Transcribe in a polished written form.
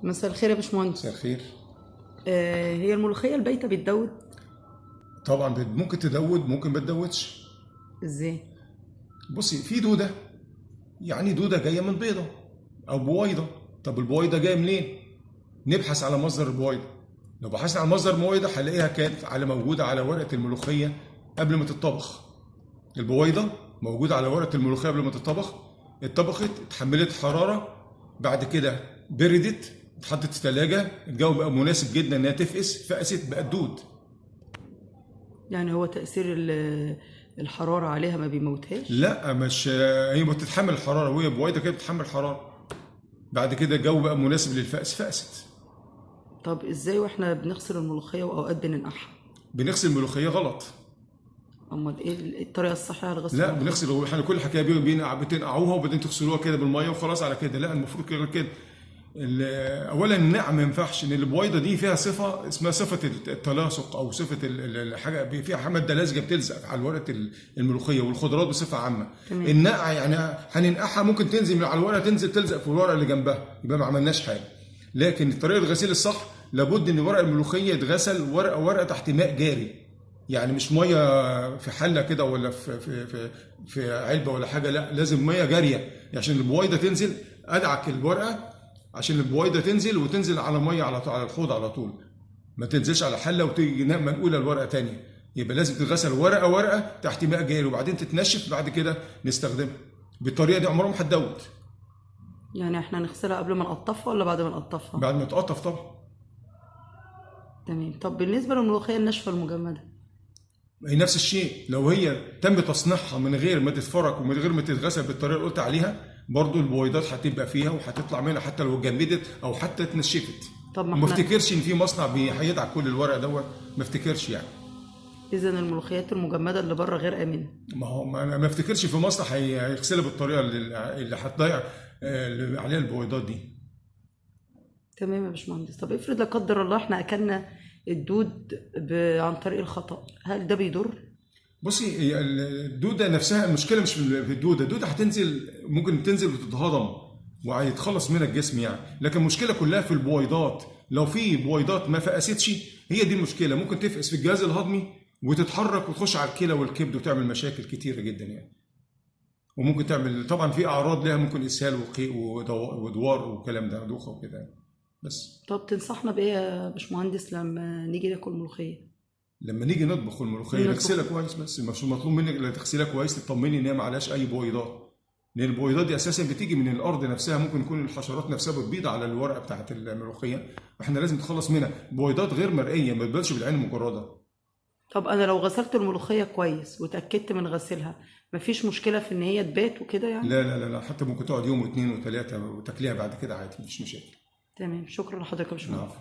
مساء الخير يا باشمهندس. مساء الخير. هي الملوخية البايتة بتدود؟ طبعا ممكن تدود، ممكن ما تدودش. ازاي؟ بصي، في دوده، يعني دوده جاية من بيضة او بويضة. طب البويضة جاية منين؟ نبحث على مصدر البويضة. لو بحثنا على مصدر البويضة هنلاقيها كانت على موجودة على ورقة الملوخية قبل ما تتطبخ. البويضة موجودة على ورقة الملوخية قبل ما تتطبخ، اتطبخت، اتحملت حرارة، بعد كده بردت، اتحطت في الثلاجة، الجو بقى مناسب جدا انها تفقس، فقست بقت دود. يعني هو تأثير الحرارة عليها ما بيموتهاش؟ لا، مش هي بتتحمل الحرارة، وهي بويضة كده بتتحمل الحرارة. بعد كده الجو بقى مناسب للفقس، فقست. طب ازاي واحنا بنغسل الملوخية واوقات بننقعها؟ بنغسل الملوخية غلط. امال ايه الطريقة الصحيحة لغسل؟ لا، بنغسل احنا كل حكاية بتنقعوها وبعدين تغسلوها كده بالمية وخلاص على كده. لا، المفروض كده كده. اولا النقع ما ينفعش، ان البويضة دي فيها صفة اسمها صفة التلاصق او صفة الحاجة، فيها مادة لزجه بتلزق على ورقة الملوخية والخضروات بصفة عامة. النقع يعني هننقعها ممكن تنزل من على الورقة، تنزل تلزق في الورقة اللي جنبها، يبقى ما عملناش حاجة. لكن طريقه الغسيل الصح لابد ان ورق الملوخية يتغسل ورقة ورقة تحت ماء جاري، يعني مش مية في حله كده ولا في في في في علبة ولا حاجة، لا لازم مية جارية عشان البويضة تنزل. ادعك الورقة عشان البويضة تنزل، وتنزل على مية على الحوض على طول، ما تنزلش على حله وتيجي منقوله الورقة ثانية. يبقى لازم تتغسل ورقة ورقة تحت ماء جاري وبعدين تتنشف، بعد كده نستخدمها. بالطريقة دي عمرها ما هتدود. يعني احنا نغسلها قبل ما نقطفها ولا بعد ما نقطفها؟ بعد ما تقطف طبعا. تمام. طب بالنسبة للملوخيه الناشفه المجمده؟ هي نفس الشيء، لو هي تم تصنيعها من غير ما تتفرك ومن غير ما تتغسل بالطريقة اللي قلت عليها، برضو البويضات هتبقى فيها وهتطلع منها حتى لو اتجمدت او حتى اتنشفت. طب ما افتكرش ان في مصنع هيدعك كل الورق دوت، ما افتكرش يعني. اذا الملوخيات المجمده اللي بره غير امنه. ما هو ما افتكرش في مصنع هيغسلها بالطريقة اللي هتضيع اللي عليها البويضات دي. تمام يا باشمهندس. طب افرض لا قدر الله احنا اكلنا الدود عن طريق الخطأ، هل ده بيضر؟ بصي، الدودة نفسها المشكلة مش في الدودة، الدودة هتنزل، ممكن تنزل وتتهضم وهيتخلص منها الجسم يعني، لكن المشكلة كلها في البويضات. لو في بويضات ما فقستش، هي دي المشكلة، ممكن تفقس في الجهاز الهضمي وتتحرك وتخش على الكلى والكبد وتعمل مشاكل كتيرة جدا يعني. وممكن تعمل طبعا في اعراض لها، ممكن اسهال وقيء ودوار والكلام ده، دوخه وكده يعني. بس. طب تنصحنا بايه يا باشمهندس لما نيجي ناكل ملوخية؟ لما نيجي نطبخ الملوخية نغسلها كويس، بس مش مطلوب منك الا تغسلها كويس، تطمني ان هي ما عليهاش اي بويضات، لان البويضات دي اساسا بتيجي من الارض نفسها، ممكن يكون الحشرات نفسها بتبيض على الورقة بتاعه الملوخية، فاحنا لازم نتخلص منها. بويضات غير مرئية، ما تبانش بالعين المجردة. طب انا لو غسلت الملوخية كويس وتاكدت من غسيلها، مفيش مشكلة في ان هي تبات وكده يعني؟ لا لا لا لا، حتى ممكن تقعد يوم واثنين وثلاثة وتاكليها بعد كده عادي، مفيش مشاكل. تمام، شكرا لحضرتك يا باشمهندس.